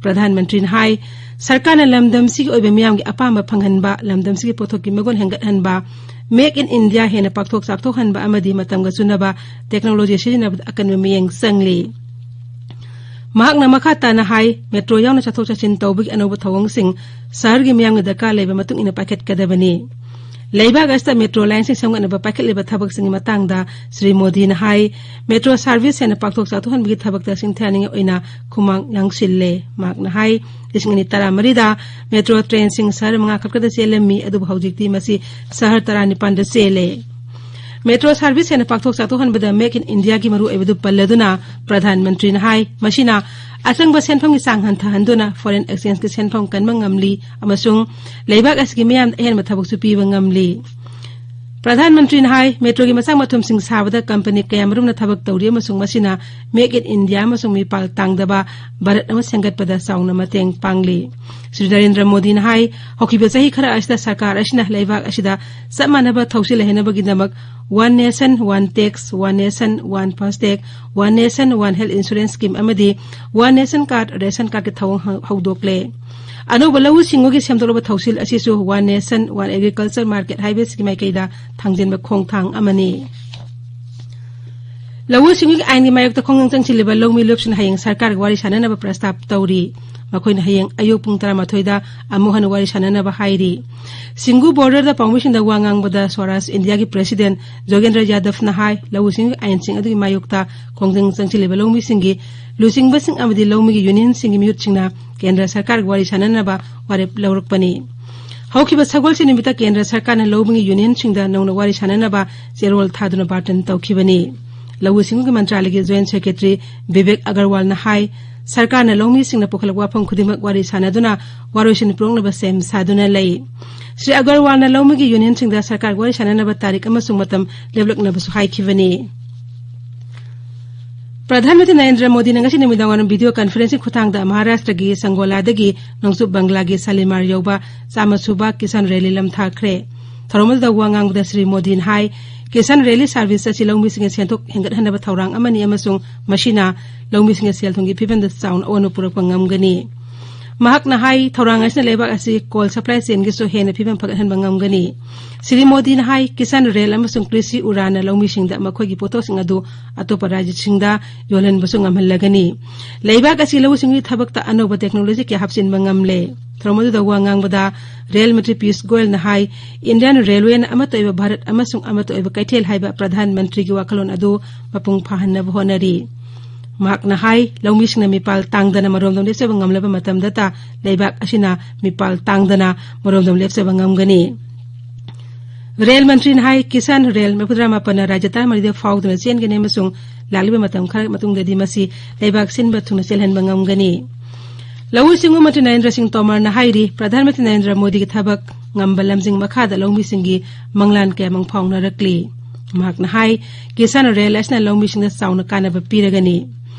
ꯄ꯭ꯔꯙꯥꯟ ꯃꯟꯇ꯭ꯔꯤꯅ ꯍꯥꯏ, ꯁꯔꯀꯥꯔꯅ ꯂꯝꯗꯝꯁꯤꯒꯤ ꯑꯣꯏꯕ ꯃꯤꯌꯥꯝꯒꯤ ꯑꯄꯥꯝꯕ ꯐꯪꯍꯟꯕ, ꯂꯝꯗꯝꯁꯤꯒꯤ ꯄꯣꯠꯊꯣꯛꯀꯤ ꯃꯒꯨꯟ ꯍꯦꯟꯒꯠꯍꯟꯕ, ꯃꯦꯛ ꯏꯟ ꯏꯟꯗꯤꯌꯥ ꯍꯦꯟꯅ ꯄꯥꯛꯊꯣꯛ ꯆꯥꯎꯊꯣꯛꯍꯟꯕ ꯑꯃꯗꯤ ꯃꯇꯝꯒ ꯆꯨꯅꯕ ꯇꯦꯛꯅꯣꯂꯣꯖꯤ ꯁꯤꯖꯤꯟꯅꯕꯗ ꯑꯀꯟꯕ ꯃꯤꯠꯌꯦꯡ ꯆꯪꯂꯤ꯫ ꯃꯍꯥꯛꯅ ꯃꯈꯥ ꯇꯥꯅ ꯍꯥꯏ, ꯃꯦꯇ꯭ꯔꯣ ꯌꯥꯎꯅ ꯆꯠꯊꯣꯛ ꯆꯠꯁꯤꯟ ꯇꯧꯕꯒꯤ ꯑꯅꯧꯕ ꯊꯧꯑꯣꯡꯁꯤꯡ ꯁꯍꯔꯒꯤ ꯃꯤꯌꯥꯝꯅ ꯗꯔꯀꯥꯔ ꯂꯩꯕ ꯃꯇꯨꯡ ꯏꯟꯅ ꯄꯥꯏꯈꯠꯀꯗꯕꯅꯤ꯫ ꯂꯩꯕꯥꯛ ꯑꯁꯤꯗ ꯃꯦꯇ꯭ꯔꯣ ꯂꯥꯏꯟꯁꯤꯡ ꯁꯦꯝꯒꯠꯅꯕ ꯄꯥꯏꯈꯠꯂꯤꯕ ꯊꯕꯛꯁꯤꯡꯒꯤ ꯃꯇꯥꯡꯗ ꯁ꯭ꯔꯤ ꯃꯣꯗꯤꯅ ꯍꯥꯏ, ꯃꯦꯇ꯭ꯔꯣ ꯁꯥꯔꯚꯤꯁ ꯍꯦꯟꯅ ꯄꯥꯛꯊꯣꯛ ꯆꯥꯎꯊꯣꯛꯍꯟꯕꯒꯤ ꯊꯕꯛꯇ ꯁꯤꯡꯊꯥꯅꯤꯡꯉꯥꯏ ꯑꯣꯏꯅ ꯈꯨꯃꯥꯡ ꯂꯪꯁꯤꯜꯂꯦ꯫ ꯃꯍꯥꯛꯅ ꯍꯥꯏ, ꯂꯤꯁꯤꯡ ꯑꯅꯤ ꯇꯔꯥꯃꯔꯤꯗ ꯃꯦꯇ꯭ꯔꯣ ꯇ꯭ꯔꯦꯟꯁꯤꯡ ꯁꯍꯔ ꯃꯉꯥ ꯈꯛꯇꯗ ꯆꯦꯜꯂꯝꯃꯤ, ꯑꯗꯨꯕꯨ ꯍꯧꯖꯤꯛꯇꯤ ꯃꯁꯤ ꯁꯍꯔ ꯇꯔꯥꯅꯤꯄꯥꯟꯗ ꯆꯦꯜꯂꯦ꯫ ꯃꯦꯇ꯭ꯔꯣ ꯁꯥꯔꯚꯤꯁ ꯍꯦꯟꯅ ꯄꯥꯛꯊꯣꯛ ꯆꯥꯎꯊꯣꯛꯍꯟꯕꯗ ꯃꯦꯛ ꯏꯟ ꯏꯟꯗꯤꯌꯥꯒꯤ ꯃꯔꯨꯑꯣꯏꯕꯗꯨ ꯄꯜꯂꯗꯨꯅ ꯄ꯭ꯔꯙꯥꯟ ꯃꯟꯇ꯭ꯔꯤꯅ ꯍꯥꯏ, ꯃꯁꯤꯅ ꯑꯆꯪꯕ ꯁꯦꯟꯐꯝꯒꯤ ꯆꯥꯡ ꯍꯟꯊꯍꯟꯗꯨꯅ foreign exchangeꯀꯤ ꯁꯦꯟꯐꯝ ꯀꯟꯕ ꯉꯝꯂꯤ ꯑꯃꯁꯨꯡ ꯂꯩꯕꯥꯛ ꯑꯁꯤꯒꯤ ꯃꯤꯌꯥꯝꯗ ꯑꯍꯦꯟꯕ ꯊꯕꯛꯁꯨ ꯄꯤꯕ ꯉꯝꯂꯤ꯫ ꯄ꯭ꯔꯙꯥꯟ ꯃꯟꯇ꯭ꯔꯤꯅ ꯍꯥꯏ, ꯃꯦꯇ꯭ꯔꯣꯒꯤ ꯃꯆꯥ ꯃꯊꯨꯝꯁꯤꯡ ꯁꯥꯕꯗ ꯀꯝꯄꯅꯤ ꯀꯌꯥꯃꯔꯨꯝꯅ ꯊꯕꯛ ꯇꯧꯔꯤ ꯑꯃꯁꯨꯡ ꯃꯁꯤꯅ Make in India ꯑꯃꯁꯨꯡ ꯃꯤꯄꯥꯜ ꯇꯥꯡꯗꯕ ꯚꯥꯔꯠ ꯑꯃ ꯁꯦꯝꯒꯠꯄꯗ ꯆꯥꯎꯅ ꯃꯇꯦꯡ ꯄꯥꯡꯂꯤ꯫ ꯁ꯭ꯔꯤ ꯅꯔꯦꯟꯗ꯭ꯔ ꯃꯣꯗꯤꯅ ꯍꯥꯏ, ꯍꯧꯈꯤꯕ ꯆꯍꯤ ꯈꯔ ꯑꯁꯤꯗ ꯁꯔꯀꯥꯔ ꯑꯁꯤꯅ ꯂꯩꯕꯥꯛ ꯑꯁꯤꯗ ꯆꯞ ꯃꯥꯟꯅꯕ ꯊꯧꯁꯤꯜ ꯂꯩꯍꯟꯅꯕꯒꯤꯗꯃꯛ One Nation, One Tax, One Nation, One FASTag, One Nation, One Health Insurance Scheme ꯑꯃꯗꯤ One Nation Card, ration cardꯀꯤ ꯊꯧꯑꯣꯡ ꯍ-, ꯍꯧꯗꯣꯛꯂꯦ꯫ ꯑꯅꯧꯕ ꯂꯧꯎ ꯁꯤꯡꯎꯒꯤ ꯁꯦꯝꯗꯣꯛꯂꯕ ꯊꯧꯁꯤꯜ ꯑꯁꯤꯁꯨ One Nation, One Agriculture Market ꯍꯥꯏꯕꯁꯤꯒꯤ ꯃꯥꯏꯀꯩꯗ ꯊꯥꯡꯖꯤꯟꯕ ꯈꯣꯡꯊꯥꯡ ꯑꯃꯅꯤ꯫ ꯂꯧꯎ ꯁꯤꯡꯎꯒꯤ ꯑꯥꯏꯟꯒꯤ ꯃꯥꯌꯣꯛꯇ ꯈꯣꯡꯖꯪ ꯆꯪꯁꯤꯜꯂꯤꯕ ꯂꯧꯃꯤ ꯂꯨꯞꯁꯤꯡꯅ ꯍꯌꯦꯡ ꯁꯔꯀꯥꯔꯒ ꯋꯥꯔꯤ ꯁꯥꯟꯅꯅꯕ ꯄ꯭ꯔꯁꯇꯥꯞ ꯇꯧꯔꯤ꯫ ꯃꯈꯣꯏꯅ ꯍꯌꯦꯡ ꯑꯌꯨꯛ ꯄꯨꯡ ꯇꯔꯥꯃꯥꯊꯣꯏꯗ ꯑꯃꯨꯛ ꯍꯟꯅ ꯋꯥꯔꯤ ꯁꯥꯟꯅꯅꯕ ꯍꯥꯏꯔꯤ꯫ ꯁꯤꯡꯒꯨ borderꯗ ꯄꯥꯎꯃꯤꯁꯤꯡꯗ ꯋꯥ ꯉꯥꯡꯕꯗ ꯁ꯭ꯋꯔꯥꯖ ꯏꯟꯗꯤꯌꯥꯒꯤ president ꯖꯣꯒꯦꯟꯗ꯭ꯔ ꯌꯥꯗꯕꯅ ꯍꯥꯏ, ꯂꯧꯎ ꯁꯤꯡꯎꯒꯤ ꯑꯥꯏꯟꯁꯤꯡ ꯑꯗꯨꯒꯤ ꯃꯥꯌꯣꯛꯇ ꯈꯣꯡꯖꯪ ꯆꯪꯁꯤꯜꯂꯤꯕ ꯂꯧꯃꯤꯁꯤꯡꯒꯤ ꯂꯨꯆꯤꯡꯕꯁꯤꯡ ꯑꯃꯗꯤ ꯂꯧꯃꯤꯒꯤ unionꯁꯤꯡꯒꯤ ꯃꯤꯍꯨꯠꯁꯤꯡꯅ ꯀꯦꯟꯗ꯭ꯔ ꯁꯔꯀꯥꯔꯒ ꯋꯥꯔꯤ ꯁꯥꯟꯅꯅꯕ ꯋꯥꯔꯦꯞ ꯂꯧꯔꯛꯄꯅꯤ꯫ ꯍꯧꯈꯤꯕ ꯁꯒꯣꯜꯁꯦꯟ ꯅꯨꯃꯤꯠꯇ ꯀꯦꯟꯗ꯭ꯔ ꯁꯔꯀꯥꯔꯅ ꯂꯧꯃꯤꯒꯤ unionꯁꯤꯡꯗ ꯅꯧꯅ ꯋꯥꯔꯤ ꯁꯥꯟꯅꯅꯕ ꯆꯦꯔꯣꯜ ꯊꯥꯗꯨꯅ ꯕꯥꯔꯇꯟ ꯇꯧꯈꯤꯕꯅꯤ꯫ ꯂꯧꯎ ꯁꯤꯡꯎꯒꯤ ꯃꯟꯇ꯭ꯔꯥꯂꯌꯒꯤ joint secretary ꯕꯤꯕꯦꯛ ꯑꯒꯔꯋꯥꯜꯅ ꯍꯥꯏ, ꯁꯔꯀꯥꯔꯅ ꯂꯧꯃꯤꯁꯤꯡꯅ ꯄꯨꯈꯠꯂꯛꯄ ꯋꯥꯐꯝ ꯈꯨꯗꯤꯡꯃꯛ ꯋꯥꯔꯤ ꯁꯥꯟꯅꯗꯨꯅ ꯋꯥꯔꯣꯏꯁꯤꯟ ꯄꯨꯔꯛꯅꯕ ꯁꯦꯝ ꯁꯥꯗꯨꯅ ꯂꯩ꯫ ꯁ꯭ꯔꯤ ꯑꯒꯔꯋꯥꯜꯅ ꯂꯧꯃꯤꯒꯤ unionꯁꯤꯡꯗ ꯁꯔꯀꯥꯔꯒ ꯋꯥꯔꯤ ꯁꯥꯟꯅꯅꯕ ꯇꯥꯔꯤꯛ ꯑꯃꯁꯨꯡ ꯃꯇꯝ ꯂꯦꯞꯂꯛꯅꯕꯁꯨ ꯍꯥꯏꯈꯤꯕꯅꯤ꯫ ꯄ꯭ꯔꯙꯥꯟ ꯃꯟꯇ꯭ꯔꯤ ꯅꯔꯦꯟꯗ꯭ꯔ ꯃꯣꯗꯤꯅ ꯉꯁꯤ ꯅꯨꯃꯤꯗꯥꯡꯋꯥꯏꯔꯝ video conferencꯀꯤ ꯈꯨꯠꯊꯥꯡꯗ ꯃꯍꯥꯔꯥꯁꯇ꯭ꯔꯒꯤ ꯁꯪꯒꯣꯂꯥꯗꯒꯤ ꯅꯣꯡꯆꯨꯞ ꯕꯪꯒ꯭ꯂꯥꯒꯤ ꯁꯥꯂꯤꯃꯥꯔ ꯌꯧꯕ ꯆꯥꯝꯃ ꯁꯨꯕ ꯀꯤꯁꯥꯟ ꯔꯦꯂꯤ ꯂꯝꯊꯥꯈ꯭ꯔꯦ꯫ ꯊꯧꯔꯝ ꯑꯗꯨꯗ ꯋꯥ ꯉꯥꯡꯕꯗ ꯁ꯭ꯔꯤ ꯃꯣꯗꯤꯅ ꯍꯥꯏ, ꯀꯤꯁꯥꯟ ꯔꯦꯂꯤ service ꯑꯁꯤ ꯂꯧꯃꯤꯁꯤꯡꯒꯤ ꯁꯦꯟꯊꯣꯛ ꯍꯦꯟꯒꯠꯍꯟꯅꯕ ꯊꯧꯔꯥꯡ ꯑꯃꯅꯤ ꯑꯃꯁꯨꯡ ꯃꯁꯤꯅ ꯂꯧꯃꯤꯁꯤꯡꯒꯤ ꯁꯦꯜ-ꯊꯨꯝꯒꯤ ꯐꯤꯕꯝꯗ ꯆꯥꯎꯅ ꯑꯑꯣꯟꯕ ꯄꯨꯔꯛꯄ ꯉꯝꯒꯅꯤ꯫ ꯃꯍꯥꯛꯅ ꯍꯥꯏ, ꯊꯧꯔꯥꯡ ꯑꯁꯤꯅ ꯂꯩꯕꯥꯛ ꯑꯁꯤ coal supply chainꯒꯤꯁꯨ ꯍꯦꯟꯅ ꯐꯤꯕꯝ ꯐꯒꯠꯍꯟꯕ ꯉꯝꯒꯅꯤ꯫ ꯁ꯭ꯔꯤ ꯃꯣꯗꯤꯅ ꯍꯥꯏ, ꯀꯤꯁꯥꯟ ꯔꯦꯜ ꯑꯃꯁꯨꯡ ꯀ꯭ꯔꯤꯁꯤ ꯎꯔꯥꯟꯅ ꯂꯧꯃꯤꯁꯤꯡꯗ ꯃꯈꯣꯏꯒꯤ ꯄꯣꯠꯊꯣꯛꯁꯤꯡ ꯑꯗꯨ ꯑꯇꯣꯞꯄ ꯔꯥꯖ꯭ꯌꯁꯤꯡꯗ ꯌꯣꯜꯍꯟꯕꯁꯨ ꯉꯝꯍꯜꯂꯒꯅꯤ꯫ ꯂꯩꯕꯥꯛ ꯑꯁꯤ ꯂꯧꯎ ꯁꯤꯡꯎꯒꯤ ꯊꯕꯛꯇ ꯑꯅꯧꯕ technology ꯀꯌꯥ ꯍꯥꯞꯆꯤꯟꯕ ꯉꯝꯂꯦ꯫ ꯊꯧꯔꯝ ꯑꯗꯨꯗ ꯋꯥ ꯉꯥꯡꯕꯗ ꯔꯦꯜ ꯃꯟꯇ꯭ꯔꯤ ꯄꯤꯌꯨꯁ ꯒꯣꯌꯜꯅ ꯍꯥꯏ, Indian Railwayꯅ ꯑꯃꯠꯇ ꯑꯣꯏꯕ ꯚꯥꯔꯠ ꯑꯃꯁꯨꯡ ꯑꯃꯠꯇ ꯑꯣꯏꯕ ꯀꯩꯊꯦꯜ ꯍꯥꯏꯕ ꯄ꯭ꯔꯙꯥꯟ ꯃꯟꯇ꯭ꯔꯤꯒꯤ ꯋꯥꯈꯜꯂꯣꯟ ꯑꯗꯨ ꯃꯄꯨꯡ ꯐꯥꯍꯟꯅꯕ ꯍꯣꯠꯅꯔꯤ꯫ ꯃꯍꯥꯛꯅ ꯍꯥꯏ, ꯂꯧꯃꯤꯁꯤꯡꯅ ꯃꯤꯄꯥꯜ ꯇꯥꯡꯗꯅ ꯃꯔꯣꯝꯗꯣꯝ ꯂꯦꯞꯆꯕ ꯉꯝꯂꯕ ꯃꯇꯝꯗꯇ ꯂꯩꯕꯥꯛ ꯑꯁꯤꯅ ꯃꯤꯄꯥꯜ ꯇꯥꯡꯗꯅ ꯃꯔꯣꯝꯗꯣꯝ ꯂꯦꯞꯆꯕ ꯉꯝꯒꯅꯤ꯫ ꯔꯦꯜ ꯃꯟꯇ꯭ꯔꯤꯅ ꯍꯥꯏ, ꯀꯤꯁꯥꯟ ꯔꯦꯜ ꯃꯔꯤꯐꯨꯇꯔꯥ ꯃꯥꯄꯟꯅ ꯔꯥꯖ꯭ꯌ ꯇꯔꯥꯃꯔꯤꯗ ꯐꯥꯎꯗꯨꯅ ꯆꯦꯟꯒꯅꯤ ꯑꯃꯁꯨꯡ ꯂꯥꯛꯂꯤꯕ ꯃꯇꯝ ꯈꯔ ꯃꯇꯨꯡꯗꯗꯤ ꯃꯁꯤ ꯂꯩꯕꯥꯛ ꯁꯤꯟꯕ ꯊꯨꯡꯅ ꯆꯦꯜꯍꯟꯕ ꯉꯝꯒꯅꯤ꯫ ꯂꯧꯎ ꯁꯤꯡꯎ ꯃꯟꯇ꯭ꯔꯤ ꯅꯔꯦꯟꯗ꯭ꯔ ꯁꯤꯡ ꯇꯣꯃꯔꯅ ꯍꯥꯏꯔꯤ, ꯄ꯭ꯔꯙꯥꯟ ꯃꯟꯇ꯭ꯔꯤ ꯅꯔꯦꯟꯗ꯭ꯔ ꯃꯣꯗꯤꯒꯤ ꯊꯕꯛ ꯉꯝꯕ ꯂꯝꯖꯤꯡ ꯃꯈꯥꯗ ꯂꯧꯃꯤꯁꯤꯡꯒꯤ ꯃꯪꯂꯥꯟ ꯀꯌꯥ ꯃꯪꯐꯥꯎꯅꯔꯛꯂꯤ꯫ ꯃꯍꯥꯛꯅ ꯍꯥꯏ, ꯀꯤꯁꯥꯟ ꯔꯦꯜ ꯑꯁꯤꯅ ꯂꯧꯃꯤꯁꯤꯡꯗ ꯆꯥꯎꯅ ꯀꯥꯟꯅꯕ ꯄꯤꯔꯒꯅꯤ꯫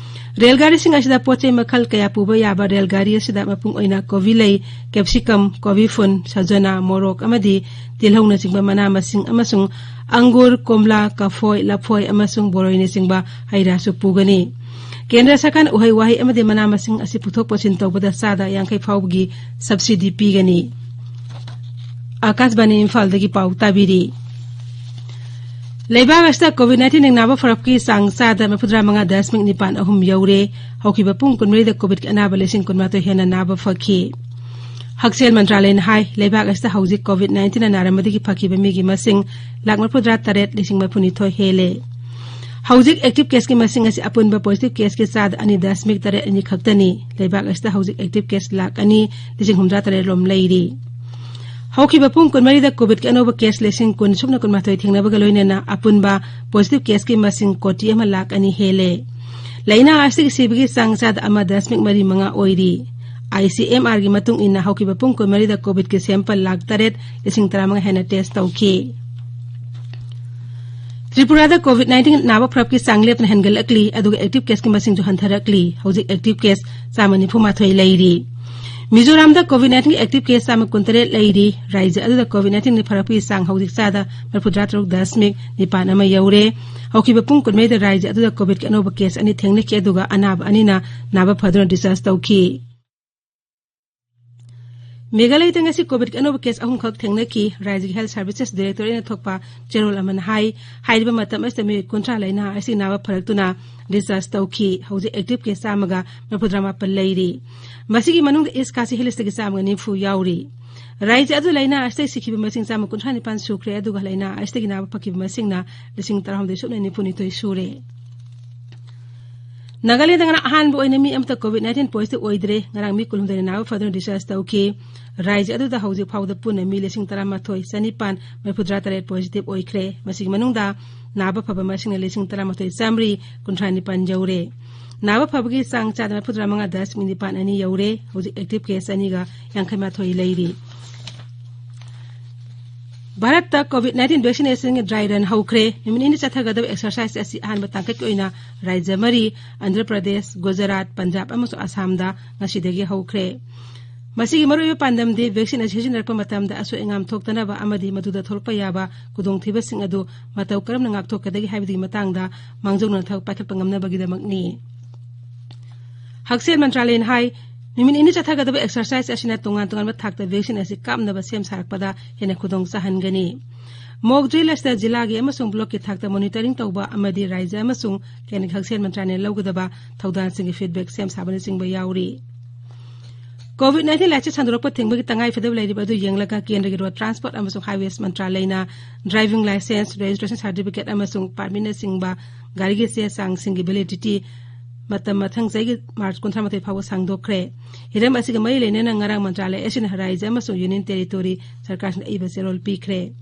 ꯔꯦꯜ ꯒꯥꯔꯤꯁꯤꯡ ꯑꯁꯤꯗ ꯄꯣꯠ ꯆꯩ ꯃꯈꯜ ꯀꯌꯥ ꯄꯨꯕ ꯌꯥꯕ ꯔꯦꯜ ꯒꯥꯔꯤ ꯑꯁꯤꯗ ꯃꯄꯨꯡ ꯑꯣꯏꯅ ꯀꯣꯕꯤ ꯂꯩ, ꯀꯦꯞꯁꯤꯀꯝ, ꯀꯣꯕꯤ ꯐꯨꯟ, ꯁꯖꯅꯥ, ꯃꯣꯔꯣꯛ ꯑꯃꯗꯤ ꯇꯤꯜꯍꯧꯅꯆꯤꯡꯕ ꯃꯅꯥ ꯃꯁꯤꯡ ꯑꯃꯁꯨꯡ ꯑꯪꯒꯨꯔ, ꯀꯣꯝꯂꯥ, ꯀꯐꯣꯏ, ꯂꯐꯣꯏ ꯑꯃꯁꯨꯡ ꯕꯣꯔꯣꯏꯅꯆꯤꯡꯕ ꯍꯩ ꯔꯥꯁꯨ ꯄꯨꯒꯅꯤ꯫ ꯀꯦꯟꯗ꯭ꯔ ꯁꯔꯀꯥꯔꯅ ꯎꯍꯩ ꯋꯥꯍꯩ ꯑꯃꯗꯤ ꯃꯅꯥ ꯃꯁꯤꯡ ꯑꯁꯤ ꯄꯨꯊꯣꯛ ꯄꯨꯁꯤꯟ ꯇꯧꯕꯗ ꯆꯥꯗ ꯌꯥꯡꯈꯩ ꯐꯥꯎꯕꯒꯤ subsidy ꯄꯤꯒꯅꯤ꯫ ꯑꯥꯀꯥꯁꯕꯥꯅꯤ ꯏꯝꯐꯥꯜꯗꯒꯤ ꯄꯥꯎ ꯇꯥꯕꯤꯔꯤ꯫ ꯂꯩꯕꯥꯛ ꯑꯁꯤꯗ COVID nineteen ꯅꯥꯕ ꯐꯔꯛꯀꯤ ꯆꯥꯡ ꯆꯥꯗ ꯃꯔꯤꯐꯨꯇꯔꯥ ꯃꯉꯥ ꯗꯁꯃꯤꯛ ꯅꯤꯄꯥꯟ ꯑꯍꯨꯝ ꯌꯧꯔꯦ꯫ ꯍꯧꯈꯤꯕ ꯄꯨꯡ ꯀꯨꯟꯃꯔꯤꯗ COVID ꯀꯤ ꯑꯅꯥꯕ ꯂꯤꯁꯤꯡ ꯀꯨꯟꯃꯥꯊꯣꯏ ꯍꯦꯟꯅ ꯅꯥꯕ ꯐꯈꯤ꯫ ꯍꯛꯁꯦꯜ ꯃꯟꯇ꯭ꯔꯥꯂꯌꯅ ꯍꯥꯏ, ꯂꯩꯕꯥꯛ ꯑꯁꯤꯗ ꯍꯧꯖꯤꯛ COVID nineteen ꯅꯥꯔꯝꯕꯗꯒꯤ ꯐꯈꯤꯕ ꯃꯤꯒꯤ ꯃꯁꯤꯡ ꯂꯥꯈ ꯃꯔꯤꯐꯨꯇꯔꯥ ꯇꯔꯦꯠ ꯂꯤꯁꯤꯡ ꯃꯔꯤꯐꯨꯅꯤꯊꯣꯏ ꯍꯦꯜꯂꯦ꯫ ꯍꯧꯖꯤꯛ active case ꯀꯤ ꯃꯁꯤꯡ ꯑꯁꯤ ꯑꯄꯨꯟꯕ positive case ꯀꯤ ꯆꯥꯗ ꯑꯅꯤ ꯗꯁꯃꯤꯛ ꯇꯔꯦꯠ ꯑꯅꯤ ꯈꯛꯇꯅꯤ꯫ ꯂꯩꯕꯥꯛ ꯑꯁꯤꯗ ꯍꯧꯖꯤꯛ active case ꯂꯥꯈ ꯑꯅꯤ ꯂꯤꯁꯤꯡ ꯍꯨꯝꯐꯨꯇꯔꯥ ꯇꯔꯦꯠ ꯔꯣꯝ ꯂꯩꯔꯤ꯫ ꯍꯧꯈꯤꯕ ꯄꯨꯡ ꯀꯨꯟꯃꯔꯤꯗ COVID ꯀꯤ ꯑꯅꯧꯕ case ꯂꯤꯁꯤꯡ ꯀꯨꯟ ꯁꯨꯞꯅ ꯀꯨꯟꯃꯥꯊꯣꯏ ꯊꯦꯡꯅꯕꯒ ꯂꯣꯏꯅꯅ ꯑꯄꯨꯟꯕ positive case ꯀꯤ ꯃꯁꯤꯡ ꯀꯣꯇꯤ ꯑꯃ ꯂꯥꯈ ꯑꯅꯤ ꯍꯦꯜꯂꯦ꯫ ꯂꯥꯏꯅꯥ ꯑꯁꯤꯒꯤ ꯁꯤꯕꯒꯤ ꯆꯥꯡ ꯆꯥꯗ ꯑꯃ ꯗꯁꯃꯤꯛ ꯃꯔꯤ ꯃꯉꯥ ꯑꯣꯏꯔꯤ꯫ ICMR ꯒꯤ ꯃꯇꯨꯡ ꯏꯟꯅ ꯍꯧꯈꯤꯕ ꯄꯨꯡ ꯀꯨꯟꯃꯔꯤꯗ COVID ꯀꯤ sample ꯂꯥꯈ ꯇꯔꯦꯠ ꯂꯤꯁꯤꯡ ꯇꯔꯥꯃꯉꯥ ꯍꯦꯟꯅ test ꯇꯧꯈꯤ꯫ ꯇ꯭ꯔꯤꯄꯨꯔꯥꯗ COVID nineteen ꯅꯥꯕ ꯐꯔꯛꯀꯤ ꯆꯥꯡ ꯂꯦꯞꯇꯅ ꯍꯦꯟꯒꯠꯂꯛꯂꯤ, ꯑꯗꯨꯒ active case ꯀꯤ ꯃꯁꯤꯡꯁꯨ ꯍꯟꯊꯔꯛꯂꯤ꯫ ꯍꯧꯖꯤꯛ active case ꯆꯥꯝꯃ ꯅꯤꯐꯨ ꯃꯥꯊꯣꯏ ꯂꯩꯔꯤ꯫ ꯃꯤꯖꯣꯔꯥꯝꯗ COVID nineteen active case ꯆꯥꯝꯃ ꯀꯨꯟꯇꯔꯦꯠ ꯂꯩꯔꯤ꯫ ꯔꯥꯖ꯭ꯌ ꯑꯗꯨꯗ COVID nineteen ꯐꯔꯛꯄꯒꯤ ꯆꯥꯡ ꯍꯧꯖꯤꯛ ꯆꯥꯗ ꯃꯔꯤꯐꯨꯇꯔꯥ ꯇꯔꯨꯛ ꯗꯁꯃꯤꯛ ꯅꯤꯄꯥꯟ ꯑꯃ ꯌꯧꯔꯦ꯫ ꯍꯧꯈꯤꯕ ꯄꯨꯡ ꯀꯨꯟꯃꯔꯤꯗ ꯔꯥꯖ꯭ꯌ ꯑꯗꯨꯗ COVID ꯀꯤ ꯑꯅꯧꯕ case ꯑꯅꯤ ꯊꯦꯡꯅꯈꯤ, ꯑꯗꯨꯒ ꯑꯅꯥꯕ ꯑꯅꯤꯅ ꯅꯥꯕ ꯐꯗꯨꯅ discharge ꯇꯧꯈꯤ꯫ ꯃꯦꯘꯥꯂꯌꯗ ꯉꯁꯤ COVID ꯀꯤ ꯑꯅꯧꯕ case ꯑꯍꯨꯝꯈꯛ ꯊꯦꯡꯅꯈꯤ꯫ ꯔꯥꯖ꯭ꯌꯒꯤ Health Services Directorate ꯅ ꯊꯣꯛꯄ ꯆꯦꯔꯣꯜ ꯑꯃꯅ ꯍꯥꯏ, ꯍꯥꯏꯔꯤꯕ ꯃꯇꯝ ꯑꯁꯤꯗ ꯃꯤꯑꯣꯏ ꯀꯨꯟꯊ꯭ꯔꯥ ꯂꯥꯏꯅꯥ ꯑꯁꯤ ꯅꯥꯕ ꯐꯔꯛꯇꯨꯅ discharge ꯇꯧꯈꯤ꯫ ꯍꯧꯖꯤꯛ active case ꯆꯥꯝꯃꯒ ꯃꯔꯤꯐꯨꯇꯔꯥ ꯃꯥꯄꯟ ꯂꯩꯔꯤ꯫ ꯃꯁꯤꯒꯤ ꯃꯅꯨꯡꯗ East Khasi Hills ꯇꯒꯤ ꯆꯥꯝꯃꯒ ꯅꯤꯐꯨ ꯌꯥꯎꯔꯤ꯫ ꯔꯥꯖ꯭ꯌ ꯑꯗꯨ ꯂꯥꯏꯅꯥ ꯑꯁꯤꯗꯒꯤ ꯁꯤꯈꯤꯕ ꯃꯁꯤꯡ ꯆꯥꯝꯃ ꯀꯨꯟꯊ꯭ꯔꯥ ꯅꯤꯄꯥꯟ ꯁꯨꯈ꯭ꯔꯦ, ꯑꯗꯨꯒ ꯂꯥꯏꯅꯥ ꯑꯁꯤꯗꯒꯤ ꯅꯥꯕ ꯐꯈꯤꯕ ꯃꯁꯤꯡꯅ ꯂꯤꯁꯤꯡ ꯇꯔꯥꯍꯨꯝꯗꯣꯏ ꯁꯨꯞꯅ ꯅꯤꯐꯨꯅꯤꯊꯣꯏ ꯁꯨꯔꯦ꯫ ꯅꯥꯒꯥꯂꯦꯟꯗ ꯉꯔꯥꯡ ꯑꯍꯥꯟꯕ ꯑꯣꯏꯅ ꯃꯤ ꯑꯃꯠꯇ COVID nineteen positive ꯑꯣꯏꯗ꯭ꯔꯦ꯫ ꯉꯔꯥꯡ ꯃꯤ ꯀꯨꯟꯍꯨꯝꯗꯣꯏꯅ ꯅꯥꯕ ꯐꯗꯨꯅ discharge ꯇꯧꯈꯤ꯫ ꯔꯥꯏꯖ꯭ꯌ ꯑꯗꯨꯗ ꯍꯧꯖꯤꯛ ꯐꯥꯎꯕꯗ ꯄꯨꯟꯅ ꯃꯤ ꯂꯤꯁꯤꯡ ꯇꯔꯥꯃꯥꯊꯣꯏ ꯆꯅꯤꯄꯥꯟ ꯃꯔꯤꯐꯨꯇꯔꯥ ꯇꯔꯦꯠ positive ꯑꯣꯏꯈ꯭ꯔꯦ꯫ ꯃꯁꯤꯒꯤ ꯃꯅꯨꯡꯗ ꯅꯥꯕ ꯐꯕ ꯃꯁꯤꯡꯅ ꯂꯤꯁꯤꯡ ꯇꯔꯥꯃꯥꯊꯣꯏ ꯆꯥꯝꯃꯔꯤ ꯀꯨꯟꯊ꯭ꯔꯥ ꯅꯤꯄꯥꯟ ꯌꯧꯔꯦ꯫ ꯅꯥꯕ ꯐꯕꯒꯤ ꯆꯥꯡ ꯆꯥꯗ ꯃꯔꯤꯐꯨꯇꯔꯥ ꯃꯉꯥ ꯗꯁꯃꯤꯛ ꯅꯤꯄꯥꯟ ꯑꯅꯤ ꯌꯧꯔꯦ꯫ ꯍꯧꯖꯤꯛ active case ꯆꯅꯤꯒ ꯌꯥꯡꯈꯩ ꯃꯥꯊꯣꯏ ꯂꯩꯔꯤ꯫ ꯚꯥꯔꯠꯇ COVID nineteen vaccination dry run ꯍꯧꯈ꯭ꯔꯦ꯫ ꯅꯨꯃꯤꯠ ꯅꯤꯅꯤ ꯆꯠꯊꯒꯗꯕ exercise ꯑꯁꯤ ꯑꯍꯥꯟꯕ ꯇꯥꯡꯀꯛꯀꯤ ꯑꯣꯏꯅ ꯔꯥꯏꯖ꯭ꯌ ꯃꯔꯤ, ꯑꯟꯙ꯭ꯔ ꯄ꯭ꯔꯗꯦꯁ, ꯒꯨꯖꯔꯥꯠ, ꯄꯟꯖꯥꯕ ꯑꯃꯁꯨꯡ ꯑꯁꯥꯝꯗ ꯉꯁꯤꯗꯒꯤ ꯍꯧꯈ꯭ꯔꯦ꯫ ꯃꯁꯤꯒꯤ ꯃꯔꯨꯑꯣꯏꯕ ꯄꯥꯟꯗꯝꯗꯤ vaccine ꯑꯁꯤ ꯁꯤꯖꯤꯟꯅꯔꯛꯄ ꯃꯇꯝꯗ ꯑꯁꯣꯏ ꯑꯉꯥꯝ ꯊꯣꯛꯇꯅꯕ ꯑꯃꯗꯤ ꯃꯗꯨꯗ ꯊꯣꯛꯂꯛꯄ ꯌꯥꯕ ꯈꯨꯗꯣꯡꯊꯤꯕꯁꯤꯡ ꯑꯗꯨ ꯃꯇꯧ ꯀꯔꯝꯅ ꯉꯥꯛꯊꯣꯛꯀꯗꯒꯦ ꯍꯥꯏꯕꯗꯨꯒꯤ ꯃꯇꯥꯡꯗ ꯃꯥꯡꯖꯧꯅꯅ ꯊꯕꯛ ꯄꯥꯏꯈꯠꯄ ꯉꯝꯅꯕꯒꯤꯗꯃꯛꯅꯤ꯫ ꯍꯛꯁꯦꯜ ꯃꯟꯇ꯭ꯔꯥꯂꯌꯅ ꯍꯥꯏ, ꯅꯨꯃꯤꯠ ꯅꯤꯅꯤ ꯆꯠꯊꯒꯗꯕ exercise ꯑꯁꯤꯅ ꯇꯣꯉꯥꯟ ꯇꯣꯉꯥꯟꯕ ꯊꯥꯛꯇ vaccine ꯑꯁꯤ ꯀꯥꯞꯅꯕ ꯁꯦꯝ ꯁꯥꯔꯛꯄꯗ ꯍꯦꯟꯅ ꯈꯨꯗꯣꯡ ꯆꯥꯍꯟꯒꯅꯤ꯫ Mock drill ꯑꯁꯤꯗ ꯖꯤꯂꯥꯒꯤ ꯑꯃꯁꯨꯡ blockꯀꯤ ꯊꯥꯛꯇ monitoring ꯇꯧꯕ ꯑꯃꯗꯤ ꯔꯥꯏꯖ꯭ꯌ ꯑꯃꯁꯨꯡ ꯀꯦꯟꯗ꯭ꯔꯒꯤ ꯍꯛꯁꯦꯜ ꯃꯟꯇ꯭ꯔꯥꯂꯌꯅ ꯂꯧꯒꯗꯕ ꯊꯧꯗꯥꯡꯁꯤꯡꯒꯤ feedback ꯁꯦꯝ ꯁꯥꯕꯅꯆꯤꯡꯕ ꯌꯥꯎꯔꯤ꯫ COVID nineteen ꯂꯥꯏꯆꯠ ꯁꯟꯗꯣꯔꯛꯄ ꯊꯤꯡꯕꯒꯤ ꯇꯉꯥꯏ ꯐꯗꯕ ꯂꯩꯔꯤꯕ ꯑꯗꯨ ꯌꯦꯡꯂꯒ ꯀꯦꯟꯗ꯭ꯔꯒꯤ Road Transport ꯑꯃꯁꯨꯡ Highways ꯃꯟꯇ꯭ꯔꯥꯂꯌꯅ driving licence, registration certificate ꯑꯃꯁꯨꯡ permitꯅꯆꯤꯡꯕ ꯒꯥꯔꯤꯒꯤ ꯆꯦ ꯆꯥꯡꯁꯤꯡꯒꯤ validity ꯃꯇꯝ ꯃꯊꯪ ꯆꯍꯤꯒꯤ ꯃꯥꯔꯆ ꯀꯨꯟꯊ꯭ꯔꯥ ꯃꯥꯊꯣꯏ ꯐꯥꯎꯕ ꯁꯥꯡꯗꯣꯛꯈ꯭ꯔꯦ꯫ ꯍꯤꯔꯝ ꯑꯁꯤꯒ ꯃꯔꯤ ꯂꯩꯅꯅ ꯉꯔꯥꯡ ꯃꯟꯇ꯭ꯔꯥꯂꯌ ꯑꯁꯤꯅ ꯔꯥꯏꯖ꯭ꯌ ꯑꯃꯁꯨꯡ Union Territory ꯁꯔꯀꯥꯔꯁꯤꯡꯗ ꯑꯏꯕ ꯆꯦꯔꯣꯜ ꯄꯤꯈ꯭ꯔꯦ꯫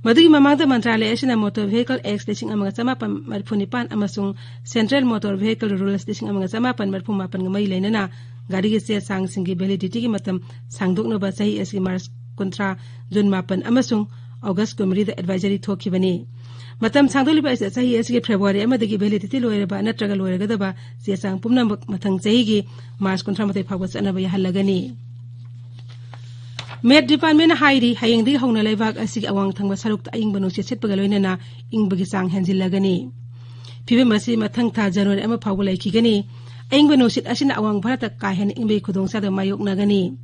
ꯃꯗꯨꯒꯤ ꯃꯃꯥꯡꯗ ꯃꯟꯇ꯭ꯔꯥꯂꯌ ꯑꯁꯤꯅ Motor Vehicle Act ꯂꯤꯁꯤꯡ ꯑꯃꯒ ꯆꯃꯥꯄꯟ ꯃꯔꯤꯐꯨ ꯅꯤꯄꯥꯟ ꯑꯃꯁꯨꯡ Central Motor Vehicle Rules ꯂꯤꯁꯤꯡ ꯑꯃꯒ ꯆꯃꯥꯄꯟ ꯃꯔꯤꯐꯨ ꯃꯥꯄꯟꯒ ꯃꯔꯤ ꯂꯩꯅꯅ ꯒꯥꯔꯤꯒꯤ ꯆꯦ ꯆꯥꯡꯁꯤꯡꯒꯤ validityꯒꯤ ꯃꯇꯝ ꯁꯥꯡꯗꯣꯛꯅꯕ ꯆꯍꯤ ꯑꯁꯤꯒꯤ ꯃꯥꯔꯆ ꯀꯨꯟꯊ꯭ꯔꯥ, ꯖꯨꯟ ꯃꯥꯄꯟ ꯑꯃꯁꯨꯡ ꯑꯣꯒꯁ ꯀꯨꯟꯃꯔꯤꯗ advisory ꯊꯣꯛꯈꯤꯕꯅꯤ꯫ ꯃꯇꯝ ꯁꯥꯡꯗꯣꯛꯂꯤꯕ ꯑꯁꯤꯗ ꯆꯍꯤ ꯑꯁꯤꯒꯤ ꯐꯦꯕ꯭ꯔꯨꯋꯥꯔꯤ ꯑꯃꯗꯒꯤ validity ꯂꯣꯏꯔꯕ ꯅꯠꯇ꯭ꯔꯒ ꯂꯣꯏꯔꯒꯗꯕ ꯆꯦ ꯆꯥꯡ ꯄꯨꯝꯅꯃꯛ ꯃꯊꯪ ꯆꯍꯤꯒꯤ ꯃꯥꯔꯆ ꯀꯨꯟꯊ꯭ꯔꯥ ꯃꯥꯊꯣꯏ ꯐꯥꯎꯕ ꯆꯠꯅꯕ ꯌꯥꯍꯜꯂꯒꯅꯤ꯫ Met Departmentꯅ ꯍꯥꯏꯔꯤ, ꯍꯌꯦꯡꯗꯒꯤ ꯍꯧꯅ ꯂꯩꯕꯥꯛ ꯑꯁꯤꯒꯤ ꯑꯋꯥꯡ ꯊꯪꯕ ꯁꯔꯨꯛꯇ ꯑꯏꯪꯕ ꯅꯨꯡꯁꯤꯠ ꯁꯤꯠꯄꯒ ꯂꯣꯏꯅꯅ ꯏꯪꯕꯒꯤ ꯆꯥꯡ ꯍꯦꯟꯖꯤꯜꯂꯒꯅꯤ꯫ ꯐꯤꯕꯝ ꯑꯁꯤ ꯃꯊꯪ ꯊꯥ ꯖꯅꯋꯥꯔꯤ ꯑꯃ ꯐꯥꯎꯕ ꯂꯩꯈꯤꯒꯅꯤ꯫ ꯑꯏꯪꯕ ꯅꯨꯡꯁꯤꯠ ꯑꯁꯤꯅ ꯑꯋꯥꯡ ꯚꯥꯔꯠꯇ ꯀꯥ ꯍꯦꯟꯅ ꯏꯪꯕꯒꯤ ꯈꯨꯗꯣꯡꯆꯥꯗꯕ ꯃꯥꯌꯣꯛꯅꯒꯅꯤ꯫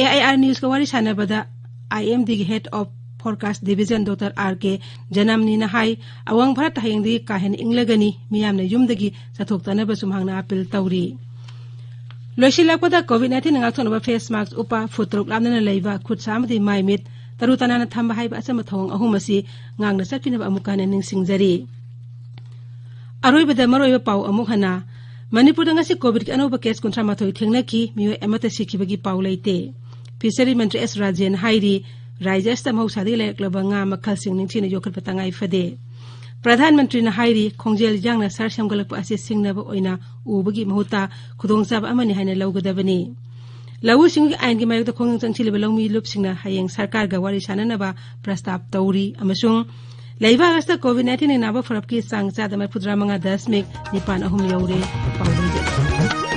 AIR Newsꯀ ꯋꯥꯔꯤ ꯁꯥꯟꯅꯕꯗ IMDꯒꯤ Head of Forecast Division Doctor R K ꯖꯅꯥꯝꯅꯤꯅ ꯍꯥꯏ, ꯑꯋꯥꯡ ꯚꯥꯔꯠꯇ ꯍꯌꯦꯡꯗꯒꯤ ꯀꯥ ꯍꯦꯟꯅ ꯏꯪꯂꯒꯅꯤ, ꯃꯤꯌꯥꯝꯅ ꯌꯨꯝꯗꯒꯤ ꯆꯠꯊꯣꯛꯇꯅꯕꯁꯨ ꯃꯍꯥꯛꯅ appeal ꯇꯧꯔꯤ꯫ ꯂꯣꯏꯁꯤꯜꯂꯛꯄꯗ COVID nineteen ꯉꯥꯛꯊꯣꯛꯅꯕ face mask ꯎꯞꯄ, ꯐꯨꯠ ꯇꯔꯨꯛ ꯂꯥꯞꯅꯅ ꯂꯩꯕ, ꯈꯨꯠ ꯁꯥ ꯑꯃꯗꯤ ꯃꯥꯏ ꯃꯤꯠ ꯇꯔꯨ ꯇꯅꯥꯟꯅ ꯊꯝꯕ ꯍꯥꯏꯕ ꯑꯆꯝꯕ ꯊꯧꯑꯣꯡ ꯑꯍꯨꯝ ꯑꯁꯤ ꯉꯥꯛꯅ ꯆꯠꯄꯤꯅꯕ ꯑꯃꯨꯛꯀ ꯍꯟꯅ ꯅꯤꯡꯁꯤꯡꯖꯔꯤ꯫ ꯑꯔꯣꯏꯕꯗ ꯃꯔꯨꯑꯣꯏꯕ ꯄꯥꯎ ꯑꯃꯨꯛ ꯍꯟꯅ꯫ ꯃꯅꯤꯄꯨꯔꯗ ꯉꯁꯤ ꯀꯣꯚꯤꯗꯀꯤ ꯑꯅꯧꯕ ꯀꯦꯁ ꯀꯨꯟꯊ꯭ꯔꯥ ꯃꯥꯊꯣꯏ ꯊꯦꯡꯅꯈꯤ꯫ ꯃꯤꯑꯣꯏ ꯑꯃꯠꯇ ꯁꯤꯈꯤꯕꯒꯤ ꯄꯥꯎ ꯂꯩꯇꯦ꯫ ꯐꯤꯁꯔꯤ ꯃꯟꯇ꯭ꯔꯤ ꯑꯦꯁ ꯔꯥꯖꯦꯟ ꯍꯥꯏꯔꯤ, ꯔꯥꯖ꯭ꯌ ꯑꯁꯤꯗ ꯃꯍꯧꯁꯥꯗꯒꯤ ꯂꯩꯔꯛꯂꯕ ꯉꯥ ꯃꯈꯜꯁꯤꯡ ꯅꯤꯡꯊꯤꯅ ꯌꯣꯛꯈꯠꯄ ꯇꯉꯥꯏ ꯐꯗꯦ꯫ ꯄ꯭ꯔꯙꯥꯟ ꯃꯟꯇ꯭ꯔꯤꯅ ꯍꯥꯏꯔꯤ, ꯈꯣꯡꯖꯦꯜ ꯌꯥꯡꯅ ꯁꯍꯔ ꯁꯦꯝꯒꯠꯂꯛꯄ ꯑꯁꯤ ꯁꯤꯡꯅꯕ ꯑꯣꯏꯅ ꯎꯕꯒꯤ ꯃꯍꯨꯠꯇ ꯈꯨꯗꯣꯡꯆꯥꯕ ꯑꯃꯅꯤ ꯍꯥꯏꯅ ꯂꯧꯒꯗꯕꯅꯤ꯫ ꯂꯧꯎ ꯁꯤꯡꯎꯒꯤ ꯑꯥꯏꯟꯒꯤ ꯃꯥꯌꯣꯛꯇ ꯈꯣꯡꯖꯪ ꯆꯪꯁꯤꯜꯂꯤꯕ ꯂꯧꯃꯤ ꯂꯨꯞꯁꯤꯡꯅ ꯍꯌꯦꯡ ꯁꯔꯀꯥꯔꯒ ꯋꯥꯔꯤ ꯁꯥꯅꯅꯕ ꯄ꯭ꯔꯁꯇꯥꯕ ꯇꯧꯔꯤ ꯑꯃꯁꯨꯡ ꯂꯩꯕꯥꯛ ꯑꯁꯤꯗ ꯀꯣꯚꯤꯗ ꯅꯥꯏꯟꯇꯤꯟ ꯅꯥꯕ ꯐꯔꯛꯀꯤ ꯆꯥꯡ ꯆꯥꯗ ꯃꯔꯤꯐꯨꯇꯔꯥ ꯃꯉꯥ ꯗꯁꯃꯤꯛ ꯅꯤꯄꯥꯟ ꯑꯍꯨꯝ ꯌꯧꯔꯦ꯫ ꯄꯥꯎ ꯂꯣꯏꯖꯔꯦ꯫